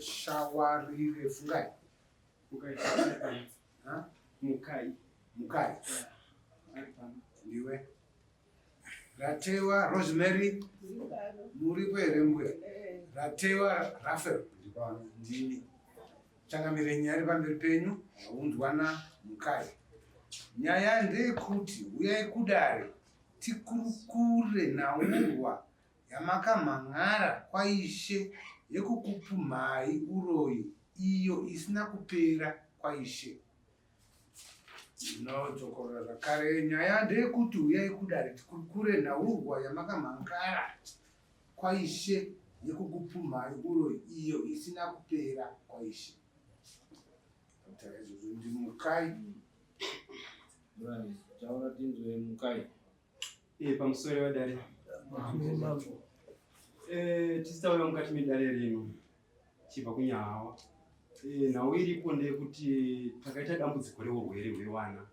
Shawarire Fungai. Mukai. Ha? Mukai. Mukai. Ndiwe. Ratewa Rosemary. Muripo here mbuya? Ratewa Rafael. Ndini. Changamire nyaya iri pamberi penyu yaunzwa naMukai. Nyaya ndeyekuti huyai kudare tikurukure nhaurwa yamakamhan'ara kwaIshe yekukupumhai uroyi iyo isina kupera kwaIshe. Ndinodzokorora zvakare nyaya ndeyekuti huyai kudare tikurukure nhaurwa yamakamhan'ara kwaIshe yekukupumhai uroyi iyo isina kupera kwaIshe. Kutaura izvozvo ndiMukai. Taura tinzwe Mukai. Eh, pamusoro wedare. Eh, tisitauya mukati medare rino chibva kunyahawa. Eh, nhau iripo ndeyekuti takaita dambudziko reurwere hwevana.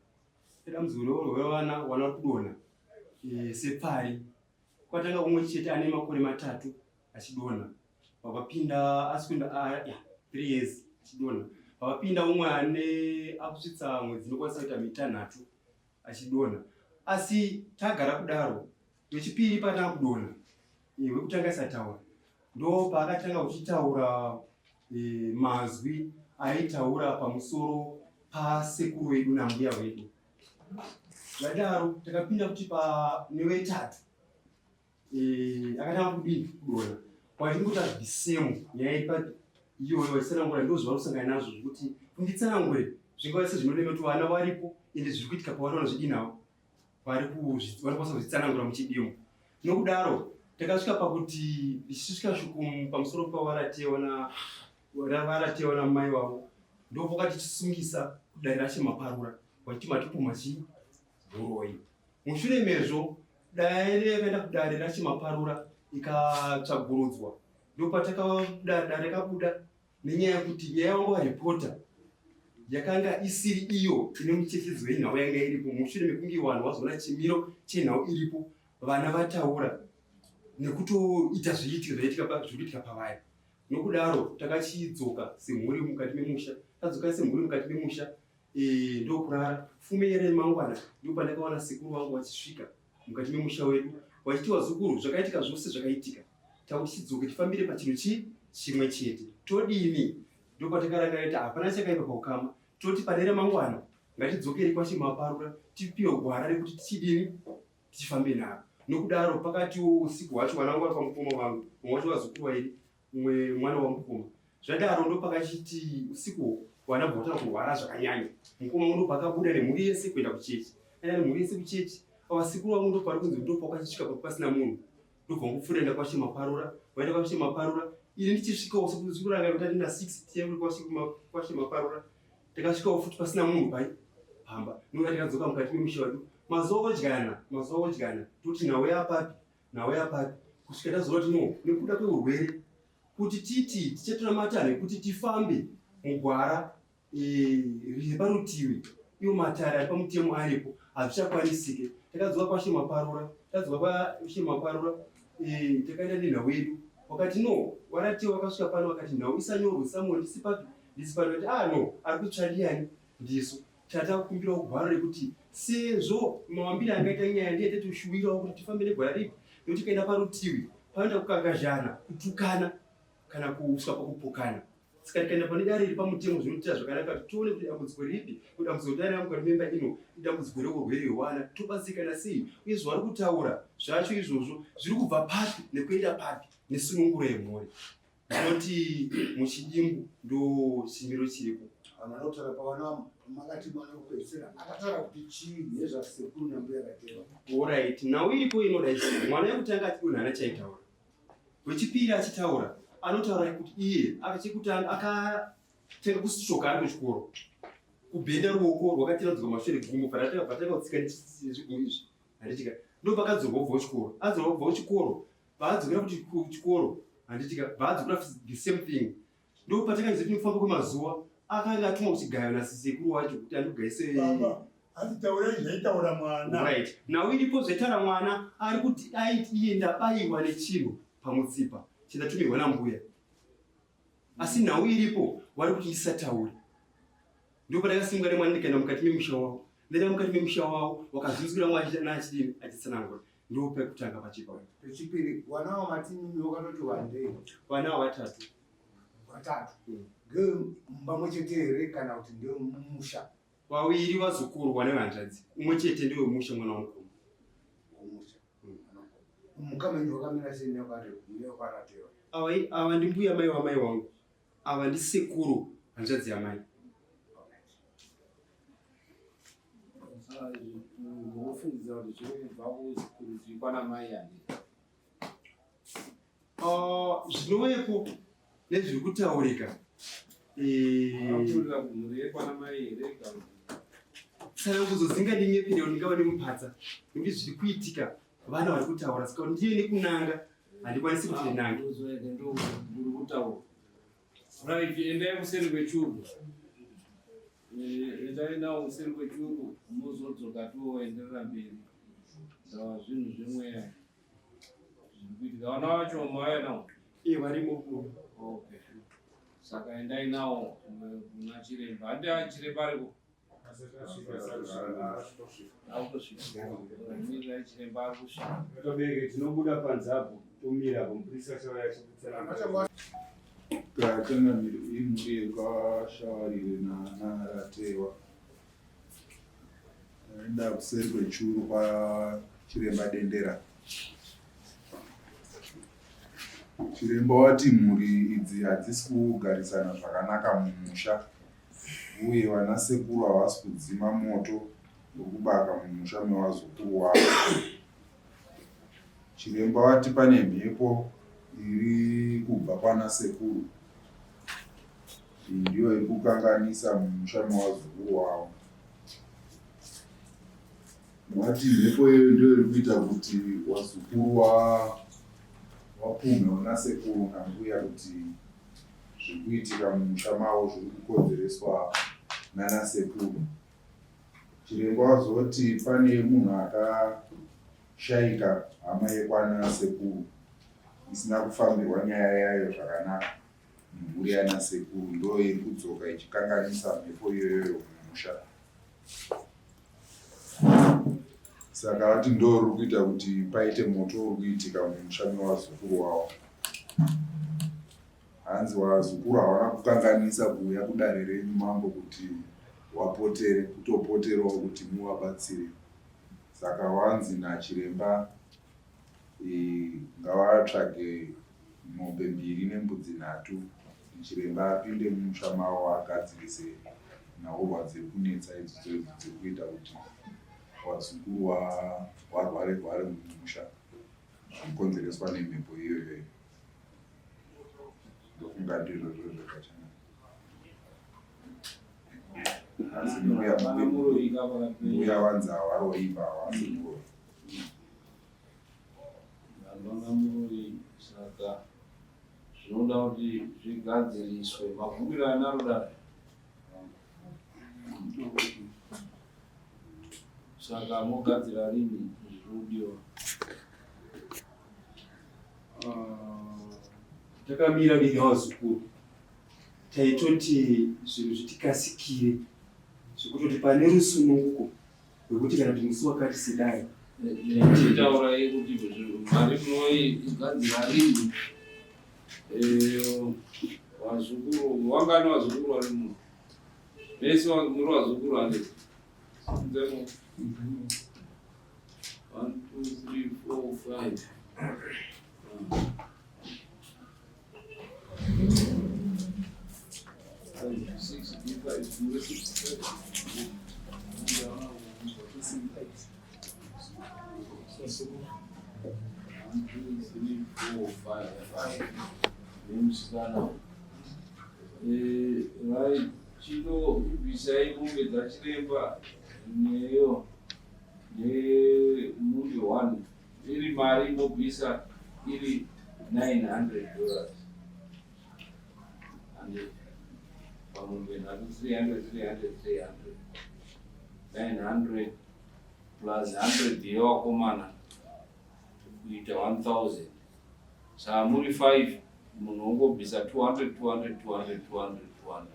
Dambudziko reurwere hwevana, vana vari kudonha eh, sepfari. Kwatanga umwe chete ane makore 3 achidonha. Pakapinda asikuenda ah, yeah, 3 years achidonha. Pakapinda umwe ane akusvitsa mwedzi inokwanisa kuita 6 achidonha. Asi tagara kudaro, wechipiri patanga kudonha, wekutanga isataura, ndo paakatanga kuchitaura mazwi aitaura pamusoro pasekuru vedu nambuya vedu. Zvadaro takapinda kuti newetatu akatanga kudini kudonha, wachingoita the same nyaya iri papi iyoyo vachitsanangura, ndo zvavari kusangana nazvo zvekuti kunditsanangure zvingava sezvinorema kuti vana varipo ende zviri kuitika pavari vanozvidii navo vari kukwanisa kuzvitsanangura muchidimo. Nokudaro takasvika pakuti ndichisvika shoko pamusoro pavaratewa varatewa namai vavo, ndopakatichisungisa kudare raChemaparura vachiti matipumha chii uroyi. Mushure mezvo dare yakaenda kudare raChemaparura ikatsvagurudzwa, ndopatakadare rakabuda nenyaya yekuti nyaya yavanga varipota yakanga isiri iyo ine muchechedzo yenhau yanga iripo. Mushure mekunge vanhu vazoona chimiro chenhau iripo, vana vataura nekutoita zviitiko zvaitika zviri kuitika pavari. Nokudaro takachidzoka semhuri mukati memusha, tadzoka semhuri mukati memusha ndokurara. Fume yeremangwana ndopandakaona sekuru vangu vachisvika mukati memusha wedu vachiti, vazukuru, zvakaitika zvose zvakaitika, takuti chidzoke tifambire pachinhu chii chimwe chete, todini? Ndopatakarangarira kuti hapana chakaipa paukama, toti pane ramangwana ngatidzokere kwaChemaparura tipiwe gwara rekuti tichidini tichifambe naro. Nokudaro pakatiwo usiku hwacho vana vangu vari pamukoma vangu, mumwe wacho vazukuru vairi, umwe mwana wamukoma. Zvadaro ndopakachiti usiku vana bva vatanga kurwara zvakanyanya. Mukoma wangu ndopakabuda nemhuri yese kuenda kuchechi, aenda nemhuri yese kuchechi. Pavasekuru vangu ndopari kunzi ndopakachisvika pasina munhu, ndobva ngopfuura enda kwaChemaparura, vaenda kwaChemaparura. Ini ndichisvikawo sekuranga kuti ndina 6 tiende kwaChemaparura, takasvikawo futi pasina munhu pai pamba. Ndokuti tikadzoka mukati memusha wedu mazuva odyana, mazuva odyana, toti nhau yapapi, nhau yapapi, kusvika tazoona kuti no, nekuda kweurwere kuti titi tichatora matanho ekuti tifambe mugwara riri parutivi, iwo matare ari pamutemo aripo, hazvichakwanisike. Takadzoka kwaChemaparura, tadzoka kwaChemaparura takaenda nenhau yedu, wakati no, waratiwa wakasvika pano wakati nhau isanyorwe samoni ndisi papi, ndisi pano. Kuti ah no, ari kutsva ndiani? Ndisu. Tatakumbirawo gwaro rekuti sezvo mawambire angaita nyaya ndiye tetoshuwirawo kuti tifambe negwara ripi, nekuti tikaenda parutivi panoita kukakazhana, kutukana kana kusvika pakupokana. Saka tikaenda pane dare iri pamutemo zvinotiita zvakanaka kuti tione kuti dambudziko ripi, kuti dambudziko dare mukati memba ino idambudziko reurwere hwevana, tobatsirikana sei, uye zvavari kutaura zvacho izvozvo zviri kubva papi nekuenda papi nesununguro yemhuri. Ndinoti muchidimbu ndo chimiro chiripo. Vanhu vanotaura pavana makati mwana wekupedzisira akataura kuti chii nezvasekuru nambuya Rateva. Alright, nhau iripo inoda izvi. Mwana wekutanga achidonha haana chaitaura. Wechipiri achitaura anotaura kuti iye akachekutanga akatanga kustroka ari kuchikoro, kubhenda ruoko rwakatiradzwa mashure gumbo paratanga kutsika nezvigumbu izvi, handitika? Ndopakadzorwa kubva kuchikoro, adzorwa kubva kuchikoro, paadzokera kuti kuchikoro, handitika, paadzokera the same thing. Ndopatakaizoti nekufamba kwemazuva akanga atumwa kuchigayo nasisekuru wacho kuti andigaise. Baba, hanzi taurai zvaitaura mwana. Right, nhau iripo zvaitaura mwana ari kuti aiti iye ndabayiwa nechinhu pamutsipa chandatumirwa nambuya. Asi nhau iripo vari kuti ndisataure. Ndipo pandakasimuka nemwana ndikaenda mukati memusha wavo. Ndaenda mukati memusha wavo wakazvinzwira mwana achidini achitsanangura. Ndipo pekutanga pachipa. Pechipiri vana vamatinini wakatoti wandei. Vana vatatu. Vatatu. Ndewe mumba chete here kana kuti ndewe mumusha? Vaviri vazukuru vane hanzvadzi. Umwe chete ndewe musha mwana wamukoma. Wemusha. Mukama wenyu wakamira sei nekwaratewa? Ava ndimbuya mai wamai wangu. Ava ndisekuru hanzvadzi yamai. Wofungidzira kuti zviri kubva kurudyi kwana mai ani? Zvinovepo nezviri kutaurika. Vakakurira kumhuri yekwana mai here kana Tsanangudzo dzingandinyeperero ndingava nemupatsa nekuti zviri kuitika vana vari kutaura saka kuti ndiye nekunanga handikwanisi kuti ndinange. Ndiri kutaura. Right, endai kuseri kwechuru. Endai nawo kuseri kwechuru mozodzoka toenderera mberi. Ndava zvinhu zvemweya zviri kuitika. Vana vacho mauya nawo? Varimo kuno. Okay. Saka endai nawo kuna chiremba. Handi chiremba ariko? Akutoshika. Chiremba ari kusvika. Vabereki tinobuda panze apo tomira apo mupurisa achauya achititsanangura. Changamire imhuri yekwaShawarire naRatewa. Taenda kuseri kwechuru kwaChiremba Dendera. Chiremba wati mhuri idzi hadzisi kugarisana zvakanaka mumusha uye vanasekuru havasi kudzima moto wekubaka mumusha mevazukuru wavo. Chiremba wati pane mhepo iri kubva kwana sekuru iyi ndiyo iri kukanganisa mumusha mevazukuru wavo. Wati mhepo iyoyo ndiyo iri kuita kuti vazukuru wapumhe vanasekuru nambuya kuti zviri kuitika mumusha mavo zviri kukonzereswa nanasekuru. Chiremba wazoti pane munhu akashaika hama yekwana sekuru isina kufambirwa nyaya yayo zvakanaka nemhuri yana sekuru ndo iri kudzoka ichikanganisa mhepo iyoyoyo mumusha. Saka vati ndo riri kuita kuti paite moto uri kuitika mumusha mevazukuru wavo. Hanzi vazukuru havana kukanganisa kuuya kudare renyu mambo kuti wapotere, kutopoterawo kuti muvabatsire. Saka wanzi nachiremba ngavatsvage mombe 2 nembudzi 3 chiremba apinde mumusha mavo agadzirise nhaurwa dziri kunetsa idzodzo idzo dziri kuita kuti vazukuru warware rware mumusha zvikonzereswa nemhepo iyoyo. Ndofunga ndizvo zvakachana. Asi mbuya wanzi havaroipa havasi muroyi. Havana muroyi, saka zvinoda kuti zvigadziriswe. Mabvumiro anaro dare. Saka mogadzira rini zviri kudiwa? Takamira vina vazukuru taitoti zvinhu zvitikasikire zvekutoti pane rusununguko rwekuti kana kuti musi wakati sedai Taurai kuti mari munoigadzira rini? Vazukuru wangani vazukuru vari muno? Vese muri vazukuru handiti? 1 2 3 4 5. 6 5 6 1 2 3 4 5 5 nemusikana. Right, chino ibvisai mombe dzachiremba neyo nemombe 1 iri mari inobvisa iri $900 and pamombe nhatu 300 300 300 900 plus 100 yevakomana kuita 1000. Saka muri 5 Munhu wongobvisa 200 200 200 200 200.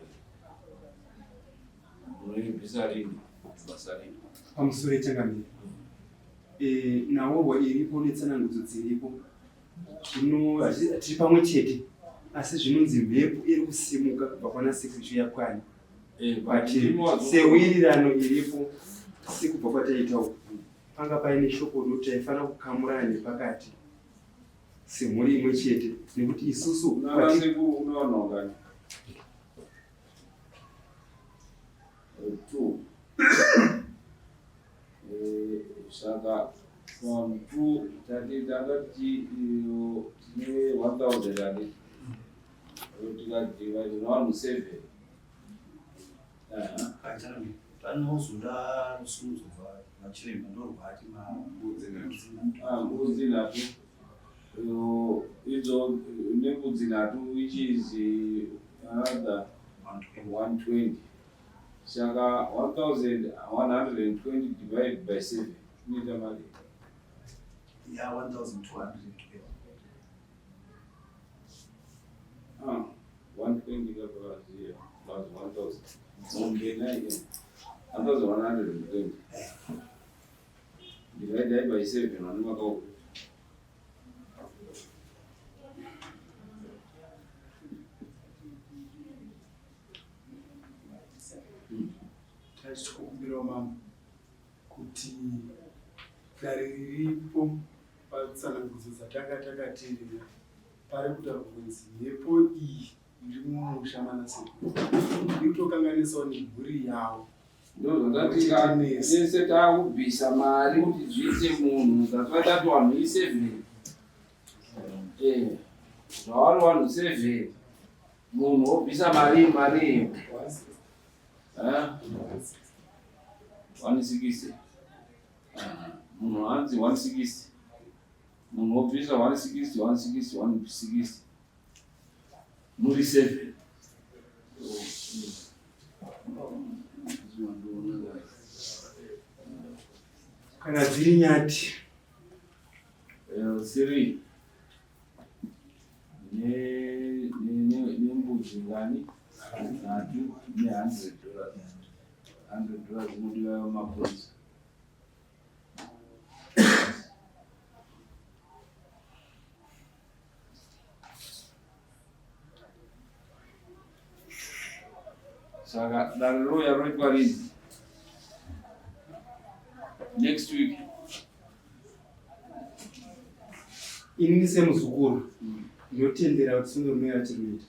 Munoibvisa rini basa rini? Pamusoro yechangamire, nhaurwa iripo netsanangudzo dziripo zvino tiri pamwe chete, asi zvinonzi mhepo iri kusimuka kubva kwana 6 ichiuya kwani, but sewirirano iripo sekubva kwataita uku, panga paine shoko rinoti taifanira kukamurana nepakati semhuri imwe chete, nekuti isusu Nanasekuru unowana ungani? Two. Saka from two tati tanga tichi tine 1000 ati tikadivide nevanhu 7. Panozoda rusumudzo rwachiremba ndorwati mbudzi nhatu idzo nembudzi nhatu, which is another 120. Saka 1120 divided by 7 inoita mari ya 1220. Ah, 120 ka plus here plus 1000 mombe nine 1120 divided by 7 vane makauku. Tachikumbirawo mambo kuti dare riripo, patsanangudzo dzatanga takateerera pari kutaurwa kunzi mhepo iyi iri mumusha manasekuru iri kutokanganisawo nemhuri yavo. Ndozvandati tese takubvisa mari kuti zviite munhu. That's why tati vanhu i7, zvavari vanhu 7, munhu wobvisa mari mari 160, munhu hanzi 160, munhu wobvisa 160 160 160 muri 7. Kana dziri nyati? Three nembudzi ngani? Nhatu ne$100. $100 inodiwa mapurisa. Saka dare roya roitwa rini? Next week? Inini semuzukuru ndinotendera kuti svondo rinouya tinoita.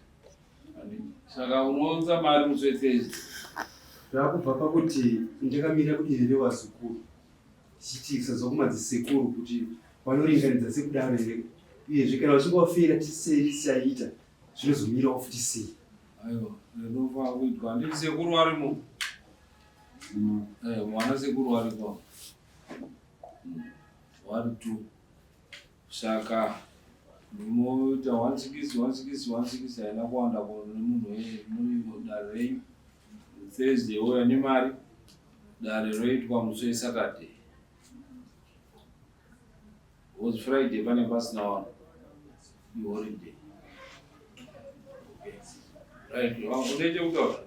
Saka unounza mari musi weThursday? Zvakubva pakuti ndakamira kudivi revazukuru, tichiti kusazwa kumadzisekuru kuti vanoringanidza sekudaro here, uyezve kana vachinge vafera tisaita zvinozomirawo futi sei? Aiwa, rinofana kuitwa. Handiti sekuru varimo? Mwana sekuru variko, vari two. Saka munoita 160 160 160, haina kuwanda nemunhu muri dare renyu. Thursday ouya nemari, dare roitwa musi weSaturday, because Friday pane pasina vanhu, iholiday. Right, unoite kutaura.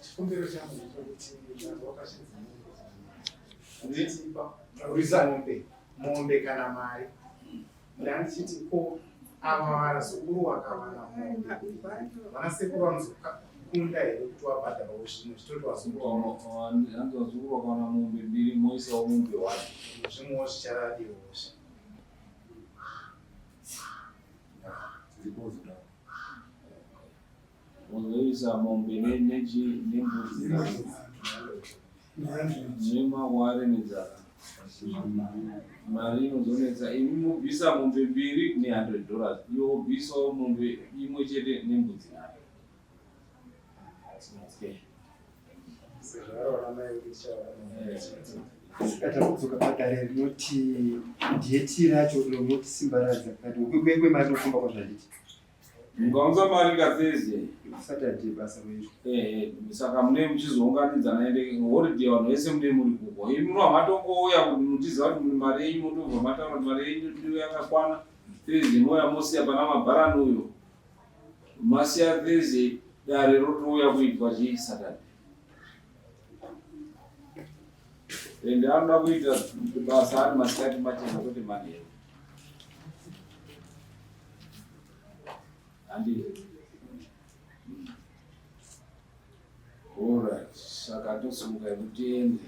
Chikumbiro changu ndechekuti vanhu vakashinza mombe, mombe, mombe kana mari. Ndandichiti ko ava vazukuru vakawana mombe, vana sekuru vanozokunda here kuti wabhadharawo zvimwe zvitoti vazukuru vaona? Hanzi vazukuru vakawana mombe mbiri, moisawo mombe one. Zvimwewo zvicharadiwozve. Dziripozoda. Mozoisa mombe nembudzi nemakware nenzara. Mari inozonetsa. Imi mubvisa mombe mbiri ne$100, iwe wobvisawo mombe imwe chete nembudzi nhatu. Okay. Sezvo varaona mai kuti tichaona. Saka takudzoka padare rinoti date racho rinoti simbaradza kati kwemari inofamba kwazvanditi. Mukaunza mari kaThursday. Saturday basa roitwa. Saka mune muchizounganidzana, ende holiday vanhu vese mune muri kuko. Imi muno hamatongouya kuti mutiziva kuti mari yenyu, motobva mataura kuti mari yenyu ndiyo yakakwana. Thursday mouya mosiya pana mabharani uyo. Masiya Thursday dare rotouya kuitwa chii Saturday. Ende anoda kuita basa ari masikati machena kwete manheru. Handi. Alright, saka tosimuka tiende.